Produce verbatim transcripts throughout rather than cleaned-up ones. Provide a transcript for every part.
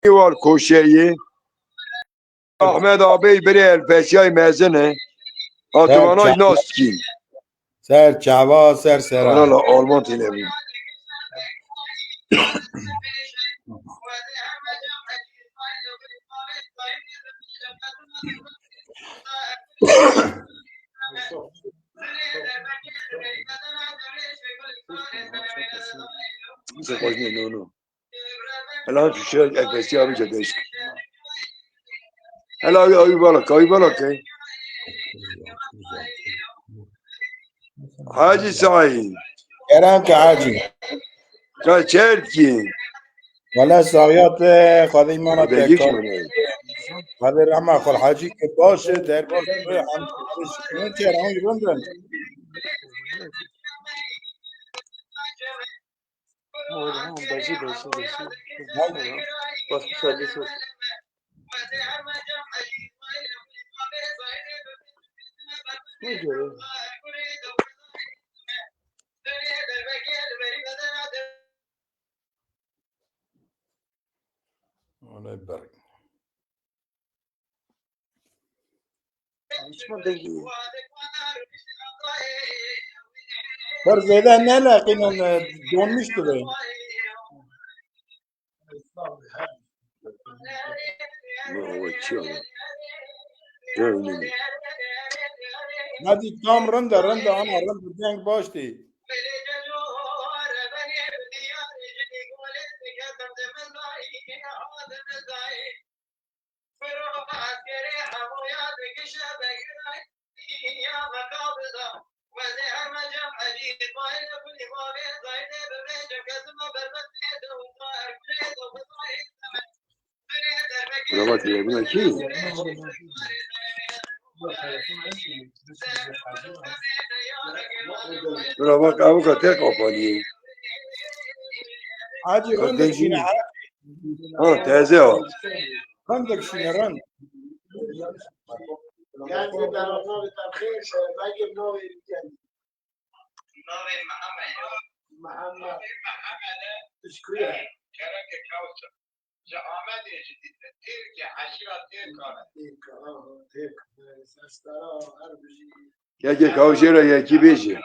Wal koşeyê. Ahmet abey birê Elpesiyay mezin e. Ser Hatimanaj ça-, nas dikî. Ser çava, ser sera. Wala Alman têne bû. Bize xwezne, no, no. Hela tu şiya Efesiya bice deşk. Hela ayı, ayı balak, ayı balak, e. Hacı Said. Kerem ki Hacı. Ka çerkî. Wala saxiyat, e, Xwedê îmana te Belge kar. Çi? Xwedê rehma xwe Hacı ki baş e, der baş e, em, em, em, em, Oğlum, beci, beci, beci. Bak, bu sadece sus. Ne diyor oğlum? Ona bir. Pir zêde neleqînin, e, donmîş dibe. Hadi tam rind e, rind e, ana rind e, deng baş tê. Buna bak, ya, buna kim? Buna bak, avukat tek kapanıyor. Hacı, Kardeşim. Rındek şine, ha? Ha, teze o. Rındek şine, rın. Gerçekten o navê te xêr, belki navê Navê Mihemed. Mihemed. Şükrü. Kerem ke kawça. Ji Amedê, ji Tirkiyê, eşîra Tirkan e. Tirkan, Tirkan. Sestara, her bijî. Yekê kawşê re yekî bêjî.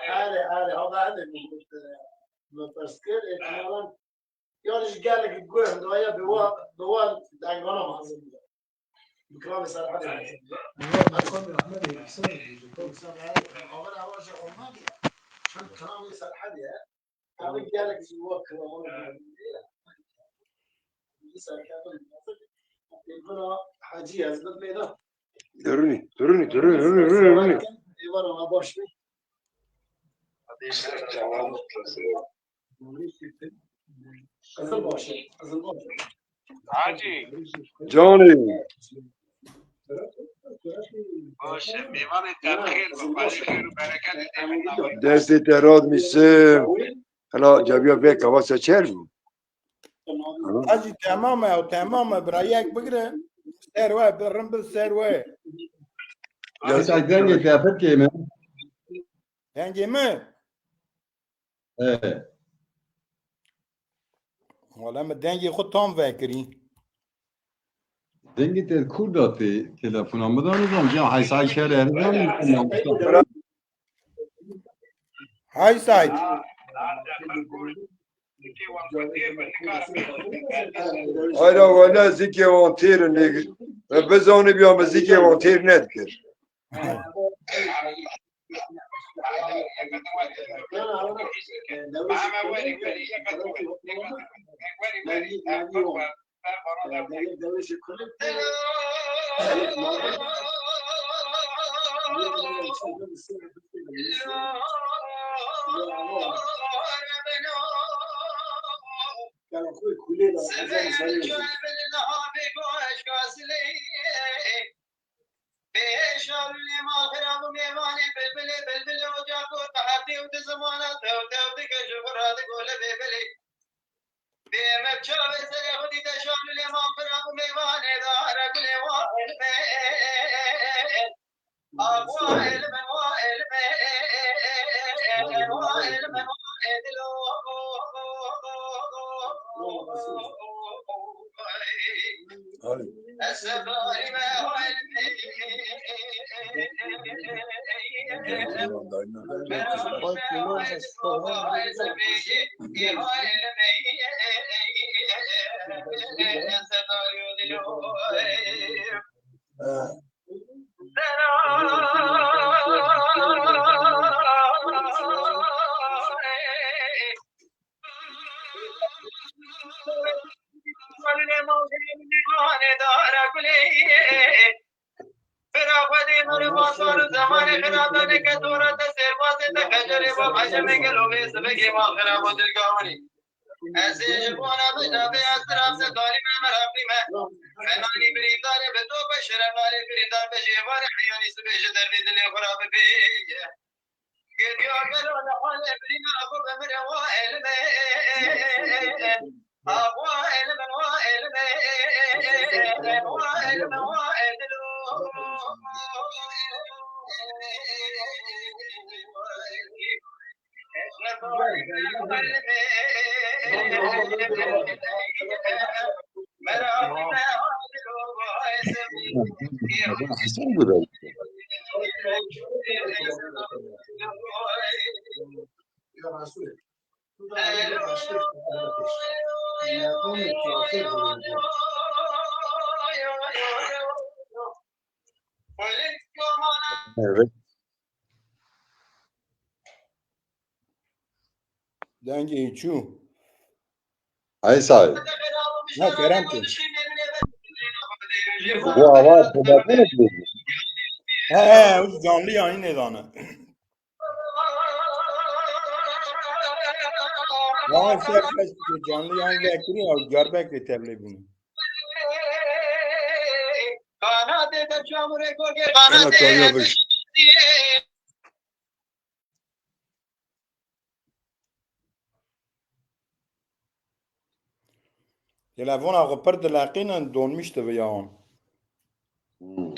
Erê, erê, hava hene min, min pirs kir, ihtimalan, yani ji gelek guh daye bi wa, bi wa dengana hazir bû. Bi kilamê Serhedê hazir bû. Bi kilamê Ehmedê Hüseyin bû. Ama hava ji Almanya. Çend kilamê Serhedê ye. Abi gelek ji wa kilaman. Hacı ez bit meydan. Duruni, duruni, duruni, duruni, duruni, duruni. Eyvallah, baş be. Qizil baş, qizil baş. Hacı. Canım. Baş, mêvanê te bi xêr, bi xêr û bereketê tê min de. Destê te rad misim. Hela caviya vê kava seçer mi? Hacı, tamam e, tamam e, bira yek bigire. Ser we, birin bi ser we. Destê te dengê te fikê me. Dengê me? Evet. Wala me dengê xwe tam vekirî. Dengê te kurda tê telefona min de nizam, ya Heysay Şerê nizam. Heysay. Hayra wala zikê wan têr in, me bizanî biya me zikê wan têr nedikir. Bê şalûlê malxira bû mêvanê bilbilê, bilbilê oca ku tahtê û di zimana tew tew dike ji xwe re digole bê bilê. Bê me çavê serê xwe dîte şalûlê malxira bû mêvanê dare gulê wa elmê. Ax wa elmê, wa elmê. Fira xwedî min û masar û zemanê xira danê ke dora te sêrbazê te xecerê bo bejemê gelo vê sibekê ma xira bo dilgawinî. Ez ê ji bona min navê ez dirab se dalî me meraqlî me. Fenanî birîndarê bi to be şerefnarê birîndar be ji êvarê heyanî sibê ji derdê dilê xwe ra bibêje. Geriya gelo li halê birîna xwe bimire wa elime. Wa elime, wa elime, wa elime, wa elime. Evet. Dengê çû. Ay sahib. Ha, kerem ki. Bu hava telefon ediyor. He, he, o canlı yayın edana. Vay, ser ses, canlı yayın bekliyor. Diyarbakır tevlê bunu. Ana, Tanya bir. Telefona xwe pir dileqînin, donmiş dibe ya wan. Hmm.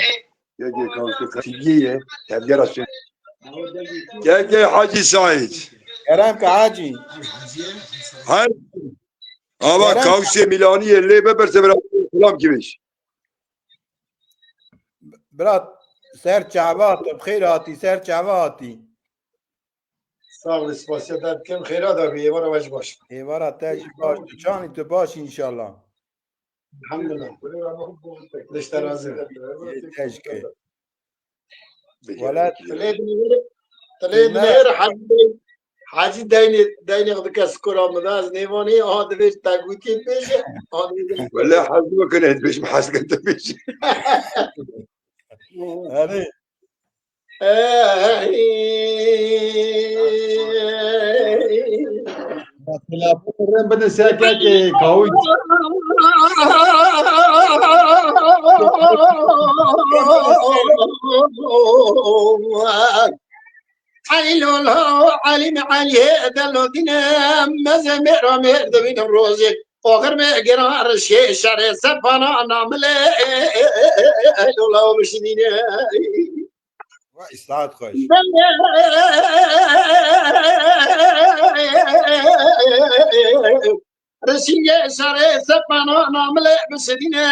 Gel gel kalkı. Tilgiye. Tevgera şey. Gel gel Hacı Said. Kerem ki Hacı. Her. Ama Kerem. Kavşe Milaniye lê be berse biraz selam kimiş. Bira, ser çava, tu bi xêr hatî, ser çava hatî. Sağ ol, spasiya te dikim. Xêra da bî, êvara we jî baş. Êvara te jî baş. Tu çanî tu baş înşallah. Elhamdulillah. Dişte razı. Ê, te jî ke. Wele Tilê dinêr, tilê dinêr Hacî, Hacî deynê, deynê dike skora min de, ez nêvanê, aha divêj te gotî bêje, aha divêj. Wele hez bikine, ez bêjim hez kete bêje. Erê. Ey. Mesela bu ren bidin sekekê kawî. Elî Lolo, Elî mi Elî, delodîne, meze mêra mêr dibînim rojê. Oxir me gera rişê şerê sepana namile, Elî Lolo bişidîne. Vay, îslahat xweş. Rişîngê şerê sepana namile bisidîne.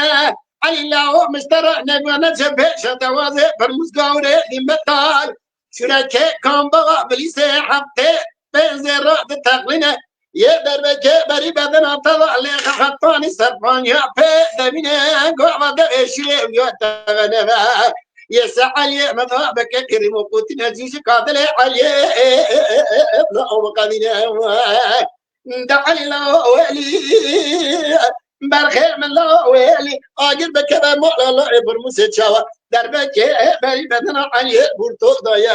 Elî Lolo miştera nebane cephe şetewazê permuz gawrê dîmetal. Şureke kambağa bilîsê heftê benzê ra di teqlîne. Yê derbekê berî bedena te da lê xetanî serpanya pê demîne gava de êşîrê uya te ve neve. Yê se Eliyê me da beke kirîm û qutîne cî ji kadilê Eliyê la o qedîne. De Elî la welî berxê min la welî agir bikeve mala la ê birmûsê çawa. Derbekê berî bedena Eliyê burto daye.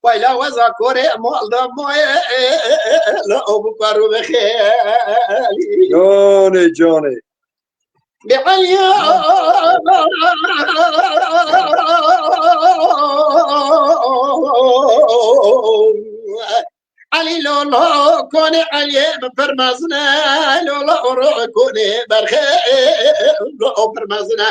Wayla weza korê mal da moye la o bukar û bixêlî. Canê, canê. Bi Eliyê Elî Lolo konê Eliyê bi pir mezin e, Lolo ro konê berxê lo pir mezin e.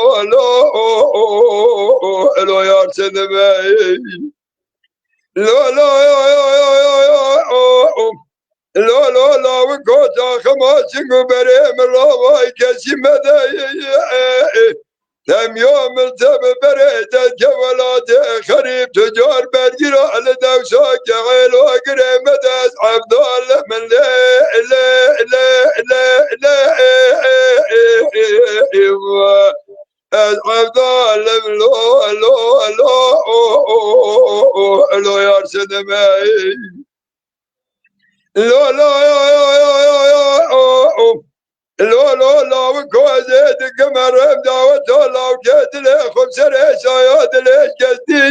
lo, lo, o, o, o, o, o, elo yar sedemey. Lo, lo, yo, yo, yo, yo, yo, o, o. Lo, lo, lawiko taxima çing û berê min ravay kesî mede. Temyo min te bi berê te ke welatê xerîb tucar bergîra li dewsa ke êlo girê me de ez Evdal min lê, lê, lê, lê, lê, ez Evdal min lo, lo, lo, o, o, o, o, lo yar sedemey. Lo, lo, yo, yo, yo, yo, yo, o, o. Lo, lo, lawiko ez ê dikim erem daweta lawkê dilê xwe serê saya dilê kestî.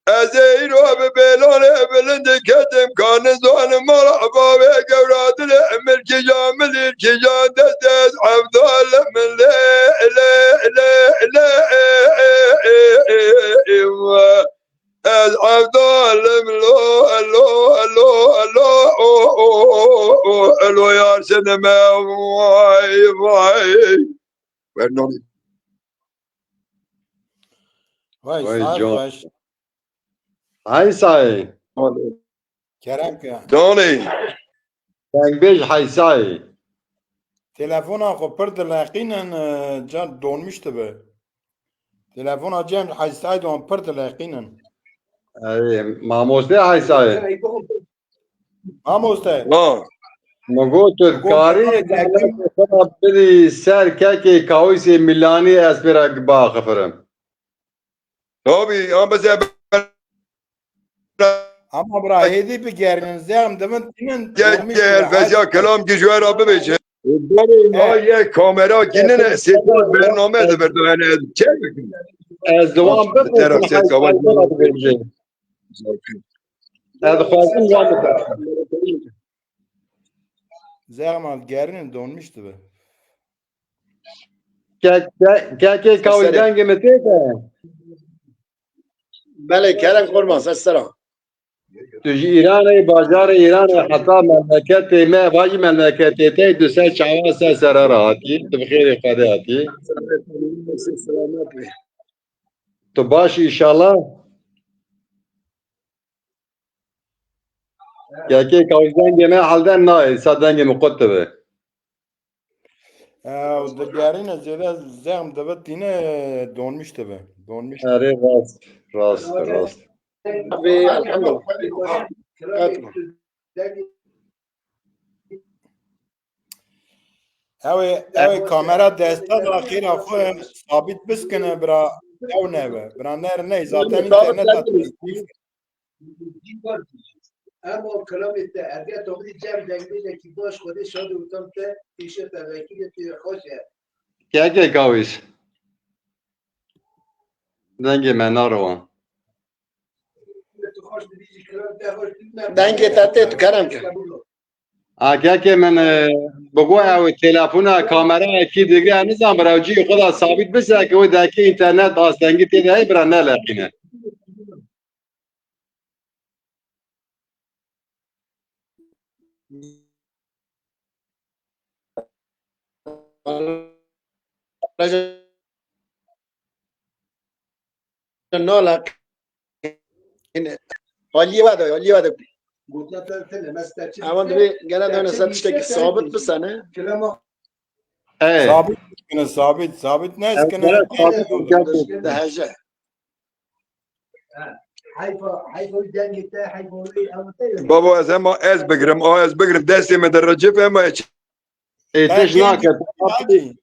Ez ê îro bi bêlanê bilind ketim ka nizanim mala bavê gewra dilê milkî can milîrkî can dest ez Evdal min lê, lê, lê, lê, lê, ez Evdalim lo, lo, lo, lo, o, o, o, o, o, elo yar sedeme, vay, vay. Bernard. Vay, vay, saat can. Baş. Hay say. Kerem ke. Canê. Dengbêj Heysayê. Telefona xwe pir dileqînin, e, can donmiş dibe. Telefona Cem Heysayê de pir dileqînin. Ey, mamoste Heysayê. Mamoste. Ha. Min got tu karî bidî ser kekê kawîsê Milanî ez pê re biaxifirim. Tabii, ama mesela Ama bira hêdî bigerinin, zexm dibin tînin. Gel, gel, fezya kelam ki ji we re bibêje. Barê ma ye kamera gînine, sêtê bername dibir, yani ez çe bikim? Ez devam bikim. Tera ses kavat. Ez xwazim wan bikim. Zexm al gerinin donmiş dibe. Ke-, ke-, kekê kawî dengê min tê de. Belê, Kerem Korman, ser sera. Tu ji Îranê, bajarê Îranê heta memleketê me, vajî memleketê te, tu ser çawa ser serra hatî, tu bi xêrê Xwedê hatî. Selamet be. Tu baş î înşallah? Kekê kawîs dengê me helden nayê, sa dengê min qut dibe. Ew digerîne zêde zexm dibe tîne donmiş dibe. Donmiş. Erê rast, rast, rast. Ve elhamdülillah. Ew ê, ew ê kamera desta da xêra xwe sabit biskine bira ew nebe. Bira ner ney zaten internet. Ema kilamê te erge tavî cem dengbêjekî baş Xwedê şad û tam te pêşe te vekîlê tu yê xweş e. Keke kawîs. Dengê me narewan. Tu xweş dibî jî kilam te xweş dibî. Dengê te tê tu kerem ke. A keke min, e, bigo ew telefona kamerayekî dige nizan bira cî xwe da sabit bise ke wê dekê internet astengî tê de heye bira neleqîne. Nala. Haliyê we de, haliyê we de. Ewan divê gene de ser tiştekî sabit bisene. Ey. Sabit biskine, sabit, sabit neskine. Dehece. Babo, ez hema ez bigirim, a ez bigirim, destê me de recif hema. Ê, tişt nake.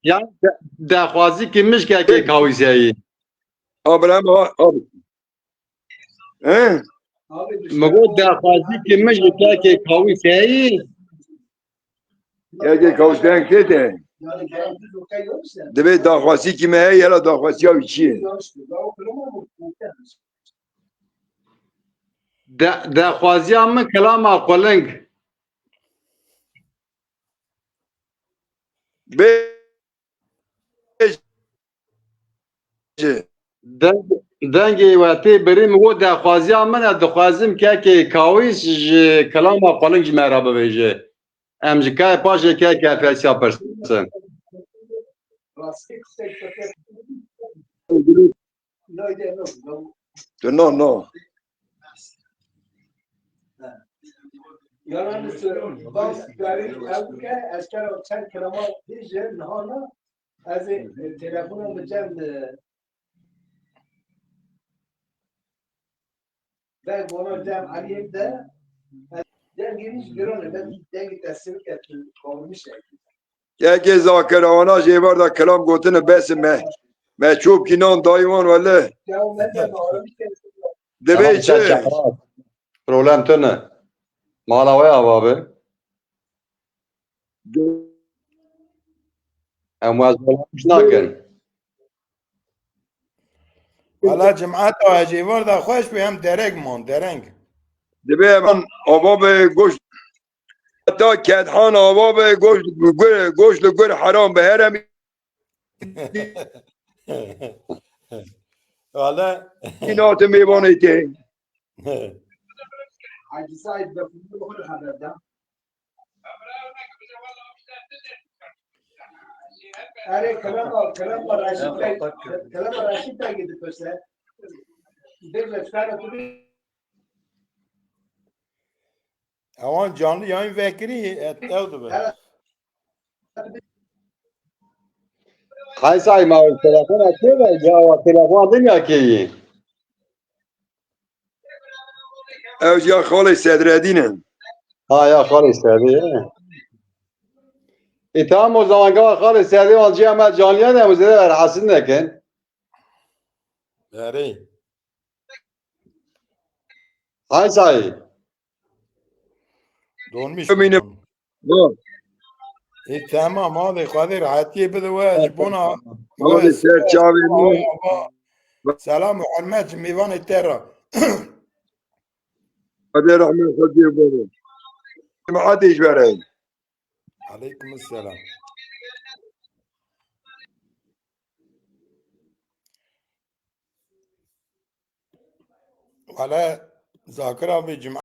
Ya, de-, dexwazî ki mişkekê kawîseyî. Abraham, a, abi. He? Mi got dexwazî ki mişkekê kawîseyî. Kekê kawîseyî tê de. Divê daxwazî ki me heye, ya daxwazî ya wî çi ye? De-, dexwaziya min kilama quling. Bê Deng-, dengê we tê birî, min got dexwaziya min e, dixwazim kekê kawîs ji kilama quling ji me re bibêje. Em ji kayê paşê kekê fesiya pirsin. Tu no, no. Yana bas darî ew dike, ez kera çend kilama bêje, niha na, ez ê, e, telefona bi cem, e, ber bona cem Eliyê de, ez dengê min ji giran e, ben dengê te sivik e, tu kalmış e. Yekê zakir, ana jê êvar da kilam gotine bes e, me. Me çopkî nan dayî wan wele. Divê çi? Problem tune. Mala we ava be. Em wezmalamiş nakin. Wala cemata ez êvar da xweş be, em dereng man, dereng. Divê em ava be goş. Heta kedhan ava be, goş, gur, goş li gur heram be. Herem Wala. Îna tu mêvanê tê. Hacı Said be, bunu bu haber da. Erê, kelama, kelama Raşid Bey, kelama Raşid Bey gidip öse. Bir lefkara tu bir Ewan canlı yayın vekirî, et, ew dibe. Qeysay ma telefona kê ve? Ya wa telefon dinya kê yî? Ew ya xalê Sedredîn in. Ha, ya xalê Sedî, he. E, tamam, o zaman gava xalê Sedî wan ciya me canliye de, bu zede ver hasin nekin. Erê. Qeysay. Donmiş. Eminim. Bu. E, tamam, hadi Xwedê rahatiyê bide we, ji bona Hadi ser çavê min. Selam û hurmet ji mêvanê te re. Hadi rahmet Xwedê bide. Cemaatê ji berê. Aleykum selam. Wala Zakira vê cima